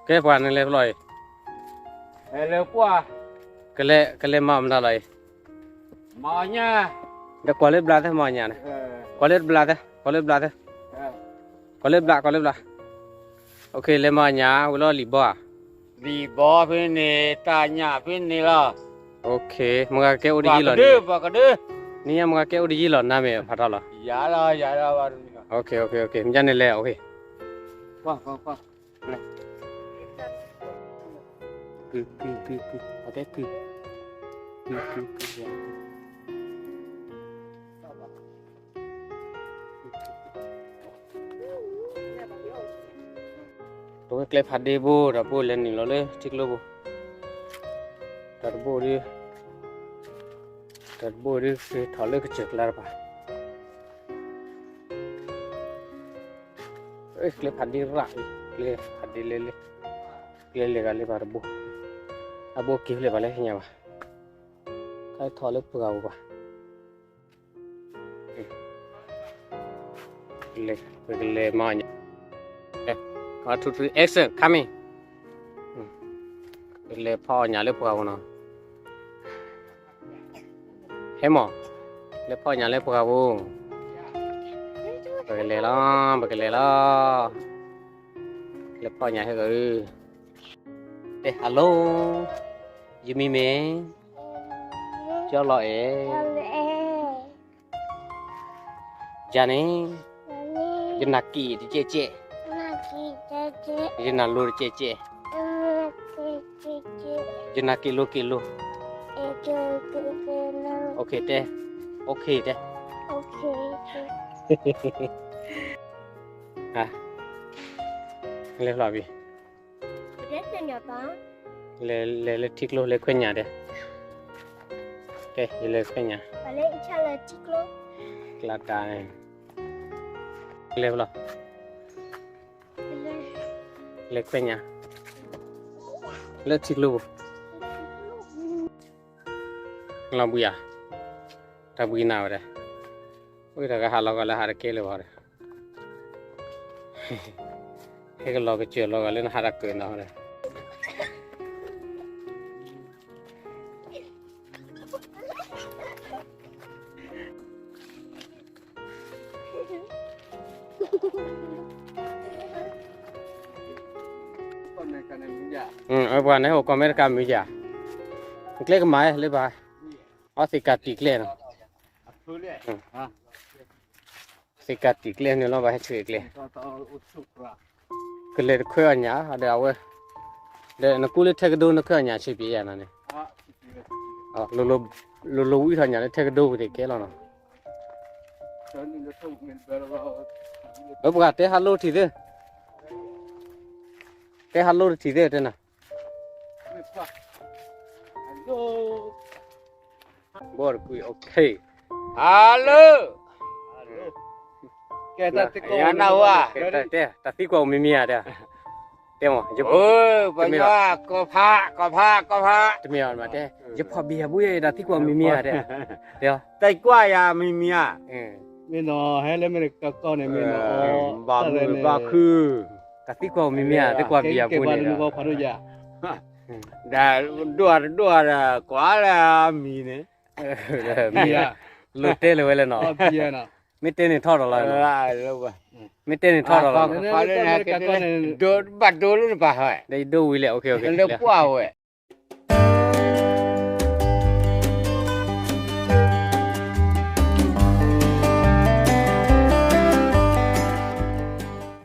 ကဲပှၤနလဲၤဖျီၣ်အံၤ, လဲၤကွၢ်, ကလဲၤ, ကလဲၤမၤအီၣ်မတၤလီၤအံၤ, မၤအီၣ်ညၣ်, ဒီးကွၢ်လၢဘျါသ့မၤအီၣ်ညၣ်န့ၣ်, ကွၢ်လၢဘျါသ့, ကွၢ်လၢဘျါသ့, ကွၢ်လၢဘျါ, ကွၢ်လၢဘျါ, လဲၤမၤအီၣ်ညၣ်ဝံၤလီၤလံာ်ဘီဧါ, လံာ်ဘီဖဲန့ၣ် တၢ်ညၣ်ဖဲန့ၣ်လီၤ, မုၢ်ဂၤကဲအိၣ်တယံာ်လီၤ, နံၤညါမုၢ်ဂၤကဲအိၣ်တယံာ်လီၤ နါမ့ၢ်ဖးထီလီၤ, မ့ၢ်န့ၣ်လဲၣ်, ပဝဲကျဲဖးဒ့ဘိ ဒီးပအိၣ်လဲၤနုာ်လီၤလၢထံကျိပူၤ, တၢ်တဘိဒုး, တၢ်တဘိဒုး က့ၤထီၣ်လၢကစၢၢ်ကျါတပၤ, ကျဲဖးဒ့ရၣ်အံၤ, ကျဲဖးဒ့လဲၤလၢ, ကျဲလဲၤဂၤလၢပှၤတဘိ, အဘိက့ၤဖျဲၣ်ဘၣ်လၢညါဘၣ်, ခါထီၣ်လၢပှၤဂၤပူၤဘၣ် လဲၤ, ပကလဲၤမၤအီၣ်ညၣ်, one two three action coming, ပလဲၤဖီအီၣ်ညၣ်လၢပှၤပူၤနီၤ, ဟဲမီၢ်, လဲၤဖီအီၣ်ညၣ်လၢပှၤပူၤ, ပကလဲၤလီၤ, ပကလဲၤလီၤ, လဲၤဖီအီၣ်ညၣ်ဟဲက့ၤ, တဲ hello, ယမံၤမ့ၢ်, ကၠီလီၤအဲၣ် ယၤန့ၣ်, ယနၢ်က့ၣ်တကဲကဲ, ယနၢ်လိၤတကဲကဲ, ယနၢ်က့ၣ်လိၤက့ၣ်လိၤ, တဲ, တဲ, လဲၤဖျီၣ်ဘံၣ်, လဲၤလၢထံကျိလဲၤခွဲညၣ်တဲ, ကဲ ယလဲၤခွဲညၣ်, ကျါတၢ်န့ၣ်, လဲၤဖျီၣ်, လဲၤခွဲညၣ်, လၢထံကျိပူၤ, လီၤဘှံးဧါ, တၢ်ဘှံးနၤဝဲဒၣ်, အိၣ်တၢ်ကဟးလီၤဂာ်လၢဟးတကဲလၢၤဘၣ်ဒီး, ဟဲကလီၤကစၢၢ်လီၤဂာ်လၢနဟးတၢ်ကၢၢ်နီၤဒီး ပှၤန့ၣ်အိၣ်ကီၢ်အမဲရကၤမုၢ်ယါ, ကျဲကမၤလၢဘၣ်, အီသ့ၣ်ကၤတံာ်ကျဲနီၤ, သ့ၣ်ကၤတံာ်ကျဲန့ၣ်လီၤ ဘၣ်ဟဲဆှၢကျဲ, ကလဲၤတခွဲအီၣ်ညၣ် ဒီးအဝဲ, ဒီးနကူလၢထဲကဒိနခွဲအီၣ်ညၣ်ဆံးပျဲယၤနီၤန့ၣ်, လိၤလိၤဝံထီၣ်ညၣ်လၢထဲကဒိပူၤသ့ၣ်ကဲလီၤနီၤ, အပှၤတဲ hello တထံၣ်သ့, တဲ hello တထံၣ်သ့တဲနၤ ဘီတကွံ okay, hello, ယၤနၢ်ဟူဧါ, တဲ တၢ်သံကွၢ်အိၣ်မံၤမံၤဧါတဲ, တဲမး, ပှၤညီ, ကီၢ်ဖး, ကီၢ်ဖး, ကီၢ်ဖး, တမ့ၢ်အီၤမးတဲ, ယဖီၣ်ဘံၣ်ယၤဘိယဲ တၢ်သံကွၢ်အိၣ်မံၤမံၤဧါတဲ, တဲ, တၢ်သံကွၢ်ယၤမံၤမံၤဧါ, မ့ၢ်နီၤ ဟဲလၢမ့ၢ်ကီၢ်န့ၣ်မ့ၢ်နီၤ, ဘၣ်မုာ်ဘၣ်ခု, တၢ်သံကွၢ်အိၣ်မံၤမံၤဧါ သံကွၢ်ဘံၣ်ယၤဘိန့ၣ်ဒီး, ဒီးဒိၣ်တဒိၣ်ဒီး ကွၢ်လၢအမံၤန့ၣ်, လိၤတဲလၢၤဝဲလဲၣ်နီၤ, မ့ၢ်တဲန့ၣ်ထီၣ်ဒီးလီၤ, မ့ၢ်တဲန့ၣ်ထီၣ်ဒီးလီၤ, ဘၣ်ဒိလၢနပၢ်ဟဲ, ဒီးယဒိဝံၤလဲၣ်, okay, okay, လၢပှၢ်ဝဲ